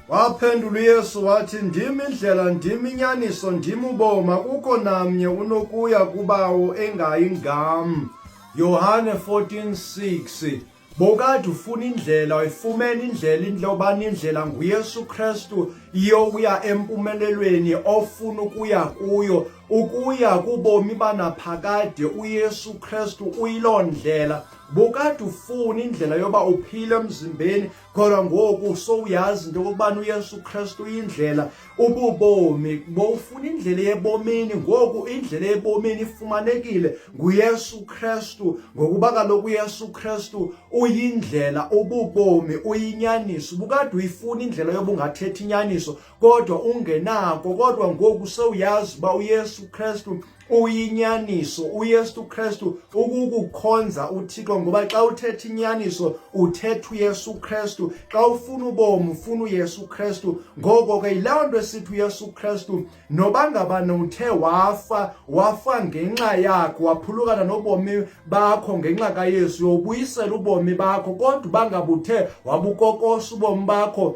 Waphendula uYesu wathi, Ndim indlela, ndim inyaniso, ndim ubomi, akukho namnye unokuya kuBawo engayi ngam. Yohane 14:6. Bokade ufuna indlela, uyifumene indlela, indlela indlela nguYesu Kristu yokuya empumelelweni ofuna ukuya kuyo, ukuya kubomi banaphakade. UYesu Kristu uyiloo ndlela. Bokade ufuna indlela yoba uphile emzimbeni, kodwa ngoku sowuyazi into yokokubana uYesu Kristu uyindlela, ububomi. Bowufuna indlela yebomini, ngoku indlela yebomini ifumanekile nguYesu Kristu, ngokuba kaloku uYesu Kristu uyindlela, ububomi, uyinyaniso. Ubukade uyifuna indlela yoba ungathetha inyaniso kodwa ungenako, kodwa ngoku sewuyazi uba uYesu Kristu uyinyaniso. uYesu Kristu ukukukhonza uThixo, ngoba xa uthetha inyaniso uthetha uYesu Kristu. Xa ufuna ubomi ufuna uYesu Kristu. Ngoko ke yiloo nto esithi uYesu Kristu noba ngabana uthe wafa, wafa ngenxa yakho, waphulukana nobomi bakho ngenxa kaYesu, uyobuyisela ubomi bakho. Kodwa uba ngaba uthe wabukokosa ubomi bakho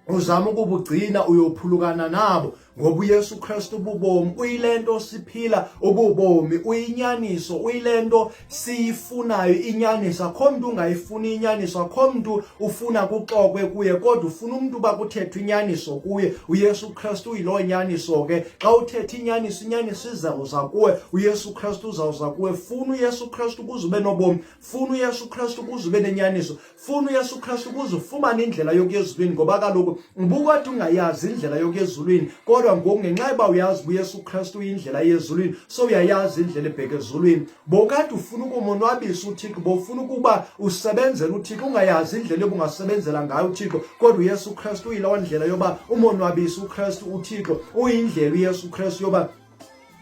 uzama ukubugcina, uyophulukana nabo, ngoba uYesu Kristu ububomi, uyilento siphila ububomi, uyinyaniso, uyilento siyifunayo inyaniso. Akho mntu ungayifuni inyaniso, akho mntu ufuna kuxokwe kuye, kodwa ufuna umntu uba kuthethwe inyaniso kuye. uYesu Kristu uyiloo nyaniso ke. Xa uthetha inyaniso, inyaniso izawuza kuwe, uYesu Kristu uzawuza kuwe. Funa uYesu Kristu ukuze ube nobomi, funa uYesu Kristu ukuze ube nenyaniso, funa uYesu Kristu ukuze ufumane indlela yokuya ezulwini, ngoba kaloku ubukade ungayazi indlela yokuya ezulwini, kodwa ngoku ngenxa yoba uyazi uba uYesu Kristu uyindlela yezulwini, so uyayazi indlela ebheka ezulwini. Bokade ufuna ukumonwabisa uThixo, bofuna ukuba usebenzele uThixo, ungayazi indlela yoba ungasebenzela ngayo uThixo, kodwa uYesu Kristu uyiloo ndlela yoba umonwabise uKristu uThixo. Uyindlela uYesu Kristu yoba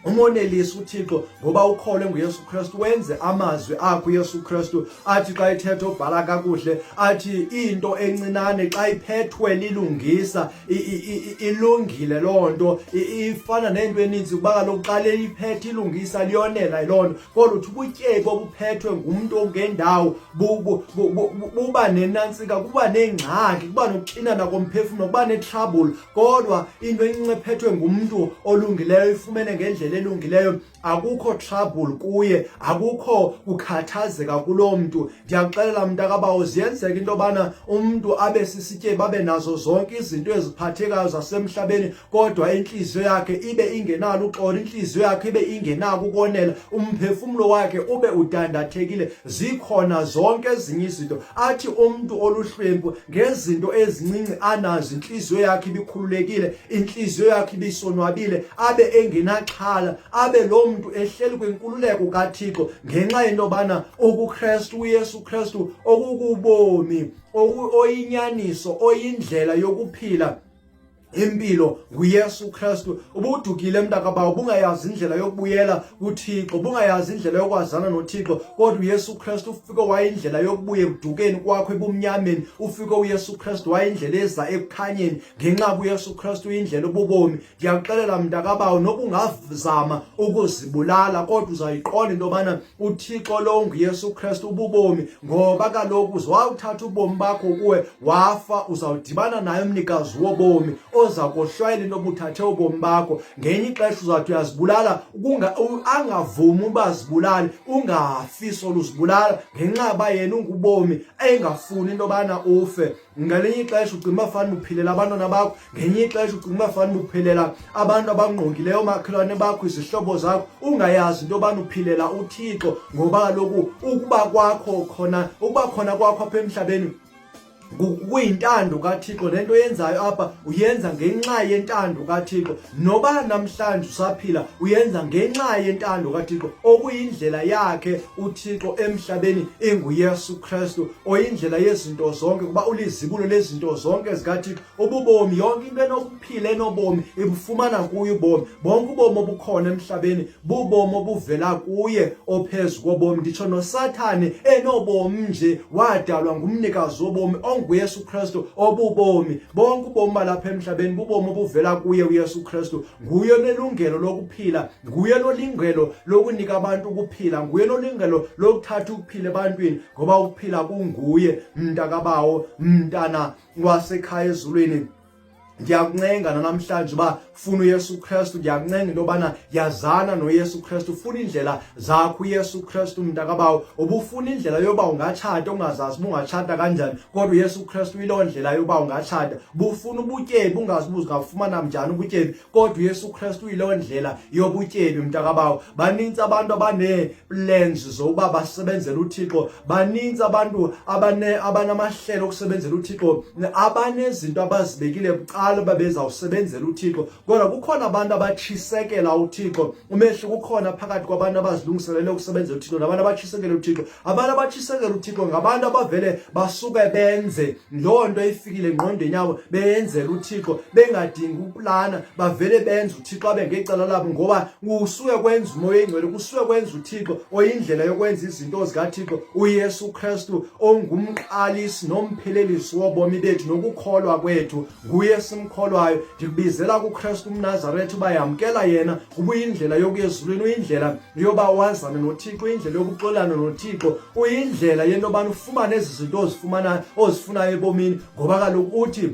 umonelise uThixo, ngoba ukholwe nguYesu Kristu, wenze amazwi akho uYesu Kristu athi xa ethetha obhala kakuhle athi into encinane xa iphethwe lilungisa ilungile loo nto, ifana nento eninzi, kuba kaloku xa leliphethe ilungisa liyonela yiloo nto. Kodwa uthi ubutyebi obuphethwe ngumntu ongendawo buba nenantsika, kuba neengxaki, kuba nokuxinana komphefumlo, kuba netrouble. Kodwa into encinci ephethwe ngumntu olungileyo ifumene ngendlela elungileyo, akukho trouble kuye, akukho kukhathazeka kuloo mntu. Ndiyakuxelela mntakabawo, ziyenzeka into yobana umntu abe sisityebi, abe nazo zonke izinto eziphathekayo zasemhlabeni, kodwa intliziyo yakhe ibe ingenalo uxolo, intliziyo yakhe ibe ingenako ukonela, umphefumlo wakhe ube udandathekile. Zikhona zonke ezinye izinto. Athi umntu oluhlwempu ngezinto ezincinci anazo, intliziyo yakhe ibikhululekile, intliziyo yakhe ibisonwabile, abe engenaxhala, abe lo mntu ehleli kwinkululeko kaThixo ngenxa yento yobana ukuKristu, uYesu Kristu okukubomi, oyinyaniso, oyindlela yokuphila impilo nguYesu Kristu. Ubudukile mntakabawo, ubungayazi indlela yokubuyela kuThixo, ubungayazi indlela yokwazana noThixo, kodwa uYesu Kristu ufike wayindlela yokubuya ekudukeni kwakho ebumnyameni. Ufike uYesu Kristu wayindlela eza ekukhanyeni, ngenxa kuYesu Kristu uyindlela ububomi. Ndiyakuxelela mntakabawo, noba ungazama ukuzibulala, kodwa uzayiqonda into yobana uThixo lo nguYesu Kristu ububomi, ngoba kaloku uzawuthatha ubomi bakho kuwe wafa, uzawudibana naye umnikazi wobomi oza kohlwayela into obuthathe ubomi bakho. Ngenye ixesha uzawuthi uyazibulala, angavumi uba zibulale, ungafi soluzibulala ngenxa yoba yena ungubomi engafuni into yobana ufe. Ngelinye ixesha ucinga uba fanele uphilela abantwana bakho, ngenye ixesha ucinga uba fanele uphilela abantu abangqongileyo, omakhelwane bakho, izihlobo zakho, ungayazi into yobana uphilela uThixo, ngoba kaloku ukuba kwakho khona, ukuba khona kwakho apha emhlabeni kuyintando kaThixo. Lento oyenzayo apha uyenza ngenxa yentando kaThixo. Noba namhlanje usaphila uyenza ngenxa yentando kaThixo, okuyindlela yakhe uThixo emhlabeni inguYesu Kristu, oyindlela yezinto zonke, kuba ulizibulo lezinto zonke zikaThixo. Ububomi, yonke into enokuphila enobomi ibufumana kuye ubomi. Bonke ubomi obukhona emhlabeni bubomi obuvela kuye ophezu kobomi. Nditsho noSathane enobomi nje wadalwa ngumnikazi wobomi onguYesu Kristu obubomi. Bonke ubomi balapha emhlabeni bubomi obuvela kuye uYesu Kristu. Nguye onelungelo lokuphila, nguye onelungelo lokunika abantu ukuphila, nguye onelungelo lokuthatha ukuphila ebantwini, ngoba ukuphila kunguye. Mntakabawo, mntana wasekhaya ezulwini. Ndiyakuncenga namhlanje uba funa uYesu Kristu. Ndiyakuncenga into yobana yazana noYesu Kristu, funa iindlela zakho uYesu Kristu. Mntakabawo, ubufuna indlela yoba ungatshata, ungazazi uba ungatshata kanjani, kodwa uYesu Kristu uyiloo ndlela yoba ungatshata. Ubufuna ubutyebi, ungazi uba uzingafumana njani ubutyebi, kodwa uYesu Kristu uyiloo ndlela yobutyebi. Mntakabawo, banintsi abantu abanee-plans zokuba basebenzele uThixo, banintsi abantu abanamahlelo okusebenzela uThixo, abanezinto abazibekile bucala uba bezawusebenzela uThixo, kodwa kukhona abantu abatshisekela uThixo. Umehluko ukhona phakathi kwabantu abazilungiselele ukusebenzela uThixo nabantu abatshisekela uThixo. Abantu abatshisekela uThixo ngabantu abavele basuke benze loo nto ifikile engqondweni yabo, beyenzela uThixo bengadingi uplana, bavele benze uThixo abe ngecala labo, ngoba usuke kwenza uMoya oyiNgcwele, kusuke kwenza uThixo oyindlela yokwenza izinto zikaThixo, uYesu Kristu ongumqalisi nomphelelisi wobomi bethu nokukholwa kwethu. Nguye esimkholwayo. Ndikubizela kuKristu umNazaretha uba yamkela yena, kuba uyindlela yokuya ezulwini, uyindlela yoba wazane noThixo, uyindlela yokuxolana noThixo, uyindlela yento yobana ufumane ezi zinto ozifumana ozifunayo ebomini, ngoba kaloku uthi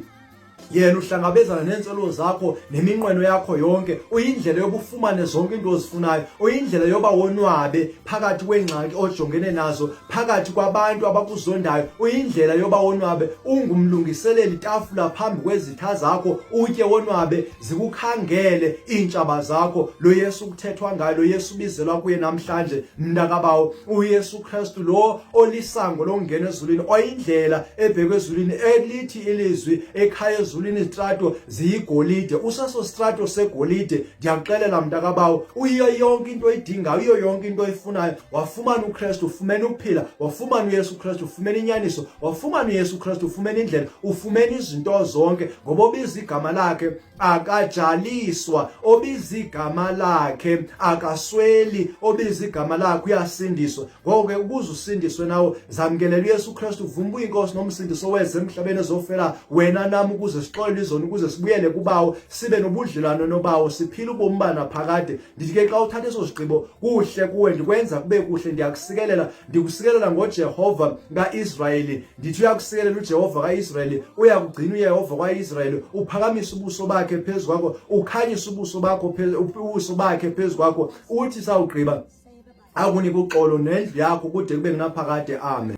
yena uhlangabezana neentswelo zakho neminqweno yakho yonke. Uyindlela yoba ufumane zonke into ozifunayo, uyindlela yoba wonwabe phakathi kweengxaki ojongene nazo, phakathi kwabantu abakuzondayo, uyindlela yoba wonwabe. Ungumlungiseleli tafula phambi kwezitha zakho, utye wonwabe zikukhangele iintshaba zakho. Lo Yesu kuthethwa ngayo, lo Yesu ubizelwa kuye namhlanje, mntakabawo, uYesu Kristu lo olisango lokungena ezulwini, oyindlela ebhekwe ezulwini, elithi ilizwi ekhaya ezulwini izitrato ziyigolide, useso sitrato segolide. Ndiyakuxelela mntakabawo, uyiyo yonke into oyidingayo, uyiyo yonke into oyifunayo. Wafumana uKristu, ufumene ukuphila. Wafumana uYesu Kristu, ufumene inyaniso. Wafumana uYesu Kristu, ufumene indlela, ufumene izinto zonke, ngoba obiza igama lakhe akajaliswa, obiza igama lakhe akasweli, obiza igama lakhe uyasindiswa. Ngoko ke ukuze usindiswe nawo, zamkelela uYesu Kristu, vuma uyinkosi nomsindisi oweze emhlabeni ezofela wena nam, ukuze sixolele izono, ukuze sibuyele kuBawo, sibe nobudlelwano noBawo, siphile ubomi banaphakade. Ndithi ke xa uthatha eso sigqibo, kuhle kuwe, ndikwenza kube kuhle, ndiyakusikelela, ndikusikelela ngoJehova kaIsrayeli. Ndithi uyakusikelela uJehova kaIsrayeli, uyakugcina uYehova kwaIsrayeli, uphakamisa ubuso bakhe phezu kwakho, ukhanyisa ubuso bakho, ubuso bakhe phezu kwakho, uthi sawugqiba akunika uxolo nendlu yakho kude kube ngunaphakade. Amen.